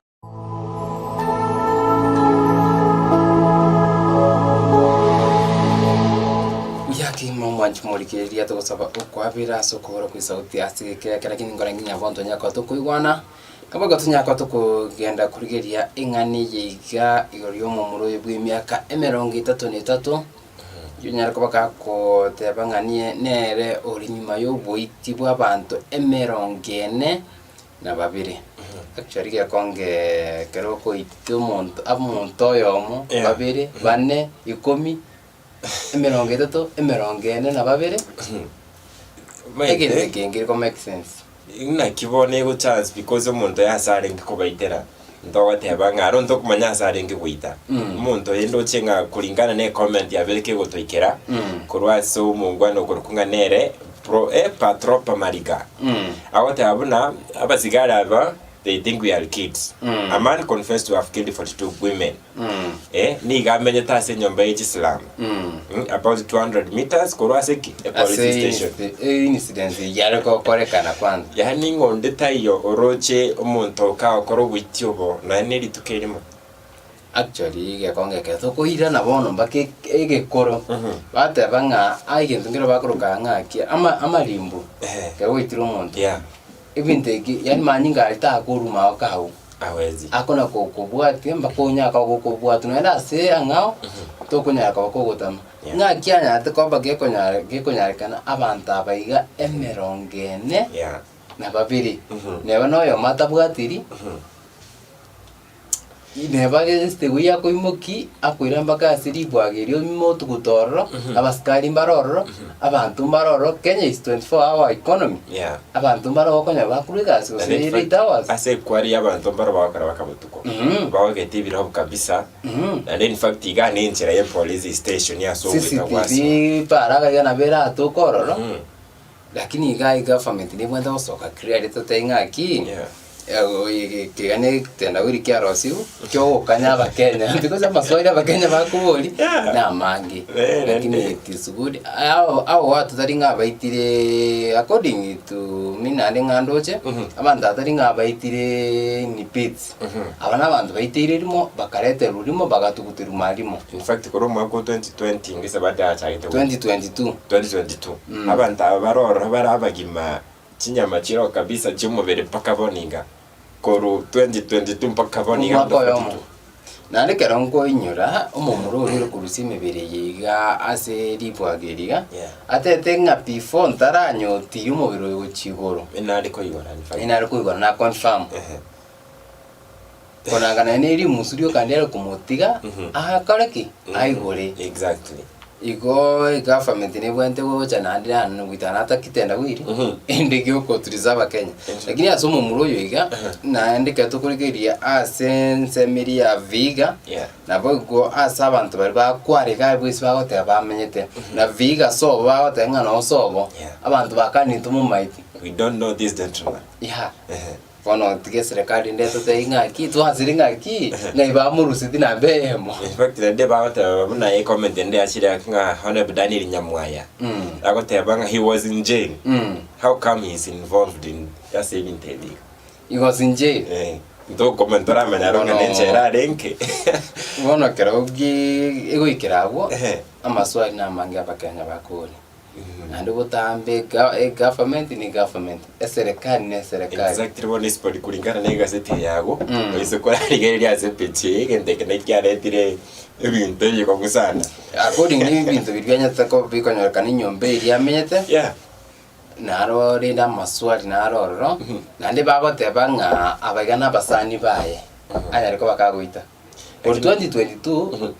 Buya kegima omwanchi morigereria togosaba okwabera ase okobora kwa esauti ase egekega kera kende nkore nginya bono tonyare koba tokoigwana, nabo igo tonyare koba tokogenda korigereria eng'ana eye iga igoro ya omomura oyo bwa emiaka emerongo etato na etato, oyio onyare koba gakoteba ng'a niye nere ore nyuma ya oboiti bwa abanto emerongo ene. na babere. Actually gekonge ekero okoita omonto omonto oyomo, Yeah. babere, bane, ikomi, emerongo etato, emerongo ene na babere, egento Maete, kenge ko make sense. naki bono ego chance because omonto oyo ase arenge kobaitera, ntogoteba ng'a aro ntokomanya ase arenge goita. Omonto oyo ndoche ng'a kulingana na ecomment yabere kegotoikera, korwa ase omongwana okorokwa ng'a nere Pro, eh, Patropa Mariga. Agoteba buna abasigari aba they think we are kids. A man confessed to have killed 42 women. Eh, nigo amenyete ase enyomba ye chisilamu. About 200 meters korwa ase ki? E police Ase station. incident yare gokorekana kwanza. Yaani ng'a onde taiyo oroche omonto kagokora oboiti obo nonya ne rituko erimo. Actually egekongo ekero tokoirana bono mpaka ek- egekoro, bateba ng'a aa egento nkere bakoroka ng'aki ama amarimbo, Ehe. ekero gwaitire omonto, Yeah. ebinto eki yaani manyinga aria takoruma ao kago, Awezi. akona kokobwatia mpaka onyare koba gokobwatwa nonya ase ang'ao, tokonyara koba kogotama. Yeah. Ng'aki anyarete koba gekonyare gekonyarekana abanto aba iga emerongo ene. Yeah. Na babere. Neba na oyomo atabwatiri, neba esitegu ya koimoki, akoira mpaka ase ribwaga erio ime otuguta ororo, abasikari mbare ororo, abanto mbare ororo, Kenya is 24 hour economy. Yeah. Abanto mbare okonya bakorwa egasi gose And in ere fact, eight hours. ase ekwari y'abanto mbaro bagokora baka botuko. Bagogete ebirobu kabisa. Naende in fact iga ne enchera ye police station ase ogoeta gwasoa. CCTV para iga nabo eratoke ororo. Lakini iga egovernment nebwate gosoka clearly totebe ng'aki, Yeah. kiga ne ekitendawili kiarosiwu, kiogokanya abakenya because amaswali abakenya bakoboria, Yeah. na amange. Eh, Lakini naende. it is good. Ao ao watu tari ng'a baitire according to me naende ng'a ndoche, abanto aba tari ng'a baitire in bits. Aba na abanto baiteire rimo, bakareterwa rimo, bagatuguterwa ma rimo. In fact korwa omwaka o 2020 ngese badachagete go- 2022. 2022 abanto aba bare ororo bare abagima chinyama chiroo kabisa chiomobere mpaka bono iga korwa 2022 mpaka bono iga Omwaka oyomo. 2042. Naende ekero nkoinyora omomura oria ore korusia emebere eye iga ase ribwaga eri iga, Yeah. atete ng'a before ntaranyotiria omobere oyo gochia igoro, Inare koigora in fact. inare koigora na confirm. Ehe. Korangana ne rimusu rioka ndiare komotiga, akore ki? Aigore. Exactly. Igo egovernment nebwenerete gocha naende nano goitana atakitenda bwiri, ende giokotuliza abakenya. Lakini ase omomura oyo iga, naende ekero tokorigereria ase ensemo eria ya Vihiga, Yeah. nabo igo ase abanto baria bakwara iga bwensi bagoteba bamenyete, na Vihiga sobo bagoteba ng'a noo sobo, Yeah. abanto bakanire tomomaeti. We don't know this gentleman. Yeah. Ehe. Bono tiga eserekari ende etotebie ng'aki, twasire ng'aki, ng'ai bamoruseti namba eyemo. In fact naende bagoteba buna ecomment ende yachire ake ng'a Honorable Daniel Nyamwaya agoteba ng'a he was in jail how come he is involved in ase ebinto ebi iga. He was in jail. Eh, ntokoma ntoramanya aro ng'a Bono- nenchera arenge. Bono ekero gi egoikera abwo, Ehe. amaswali namange abakenya bakoria. Naende botambe ega egovernment ni government, eserekari ne eserekari. Exactly bono isipori kulingana na egaseti eye yago, oise korarigereria ase epeji eye egento eke naki kiaretire ebinto ebikong'u sana. According na ebinto biria bianyarete koba bikonyorekana enyomba eria amenyete, Yeah. naro rende amaswali naro ororo, naende bagoteba ng'a aba iga na abasani baye, anyare koba kagoita. Korwa 2022,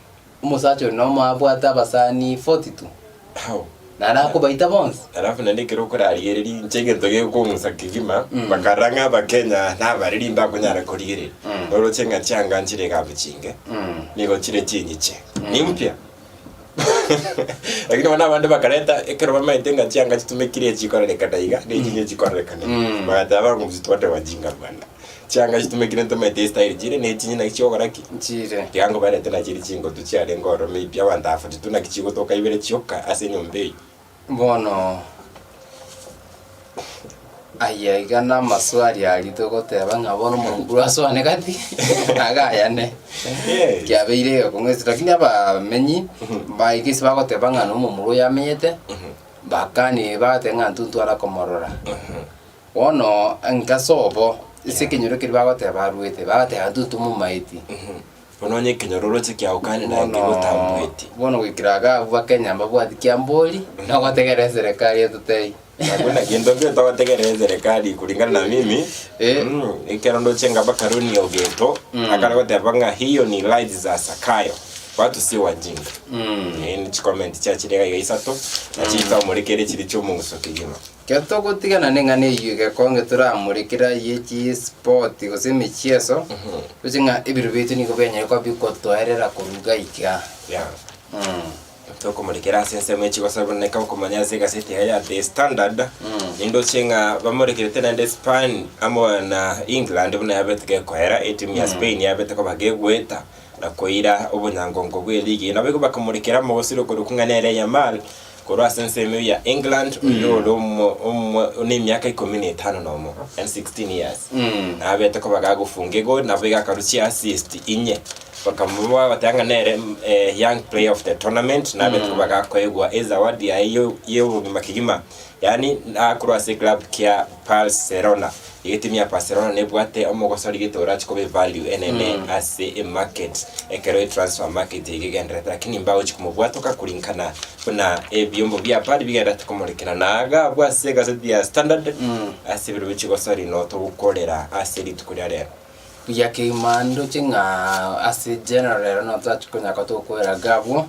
Omosacha oria nomo abwate abasani 42, How? naende akobaita bonsi. Alafu naende ekero okorarigereria inche egento gekong'usa kegima, bakarora ng'a abakenya nabariri mbakonyara korigereria. Oroche ng'a chianga nchire egabu chinge, nigo chire chinyiche, ni mpya. Lakini bono abande bakareta ekero bamaete ng'a chianga chitumekire chikorerekana iga, na echinye chikorerekana iga. Bagateba ng'a msituate wajinga bwana. Chianga chitumekire ntomaete estyle chire ne chinye naki chigokora ki? Nchire. Tiga nkobarete nachiri chingotu chiarenge ororo maybe abanto aba 42 naki chigotoka ibere chioka ase enyomba eyio. Bono aya iga namaswali aria togoteba ng'a bono omonguru asoane gati agayane Yes. kiabeire egekong'u lakini abamenyi baike ase bagoteba ng'a nomomura oyo amenyete bakani bagateba ng'a intwe ntwara komorora. Bono nkasobo ase ekenyoro keria bagoteba arwete, bagateba intwe tomomaeti. Bono onye ekenyoro oroche kiagokanire naye Bono kegotambueti. bono goikera iga abwo bakenya mbabwati kiambori, nogotegerera eserekari etotebie. Hakuna gento nkere togotegerera eserekari kulingana na mimi, Eh. ekero ndoche ng'a mpaka Ronnie Ogeto, akare goteba ng'a hiyo ni lies za Zakayo, watu si wajinga. Eh, ni chicomment chiachire iga iga isato, nachi chitamorikere chiri chiomong'uso kegima. Ekero togotigana neng'ana eyio egekonge toramorekere ayie chispoti gose emechieso, toche ng'a ebiro biaito nigo bianyare koba bigotoerera korwa iga iga. Yeah. Tokomorekera ase ensemo ye chigosaboneka okomanya ase egaseti eye ya The Standard, nindoche ng'a bamorekerete naende Spain amo na England buna yabete gekoera, etimu ya Spain yabete koba gegoeta na koira obonyangongo bw'eligi eye. Naboigo bakamorekera omogosire okorokwa ng'a nere Yamal Korwa ase ensemo eyio ya England, oyio ore omo omo nemiaka ikomi na etano na omo, yaani 16 years, nabete koba gagofunga egoli, naboigo akarusia chiassist inye. Bakamoboa bagateba ng'a nere young player of the tournament, nabetwe bagakoegwa ezawadi yaye y'obogima kegima, yaani nakorwa ase eclub kia Barcelona. Iga etimu ya Barcelona nebwate omogosori gete orache koba evalue enene ase emarket ekero etransfer market iga egendererete, lakini mbagochi komobwatoka kuringana buna ebiombo bia habari bigendererete komorekera. Na iga abwo ase egazeti ya Standard ase ebiro bia chigosori no togokorera ase rituko ria rero. Buya kegima ndoche ng'a ase general ero nabo torachi konyara koba togokwera iga abwo,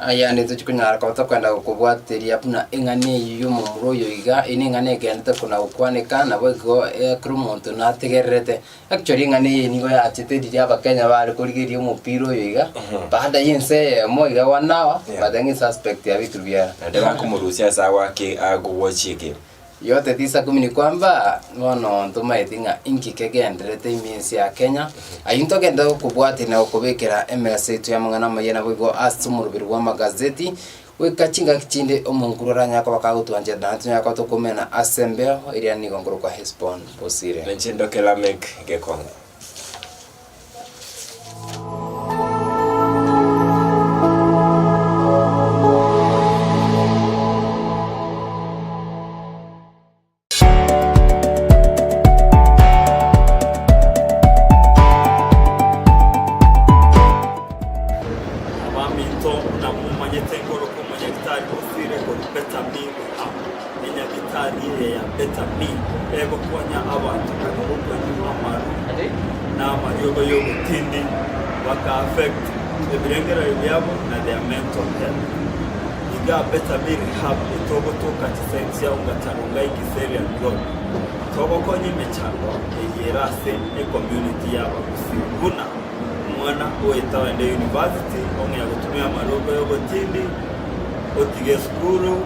yaani tochi konyara koba tokoenda gokobwateria buna eng'ana eywo ya omomura oyo iga, eye na eng'ana egenderete kona gokwaneka nabo igo ekero omonto nategererete. Actually eng'ana eye nigo yachete riria abakenya bare korigereria omopira oyo iga, baada ya ense eyemo iga one hour, but ng'a esuspect yabekirwe biara. Naende bakomorusia ase agwake agowochie egame. Yote tisa kumi ni kwamba bono ntomaeti ng'a inki kegendererete ime ense ya Kenya. Ayio ntogende gokobwatia na gokobekera emesa yaito y'amang'ana amaya naboigo ase omoroberi bw'amagazeti, goika chingaki chinde omonkuru oranyare koba kagotwanchera naende tonyare koba tokomena ase embeo eria nigo nkorokwa Hesbon Bosire. Ninche ndoke Lameck Gekongo. Abaminto, buna momanyete nkoroka omonyagitari osire korwa Beth-ami Rehab. Enyagitari eye ya Beth-ami egokonya abanto kare gokonywa amaru na amariogo y'obotindi baka affect ebirengererio biabo na their mental health. Iga Beth-ami Rehab etogotoka chiside chia Ongata-Rongai Kiserian Road. Togokonya emechando eye ere ase ecommunity y'Abagusii buna omwana oeta oende university ong'ea gotumia amariogo y'obotindi otige esukuru.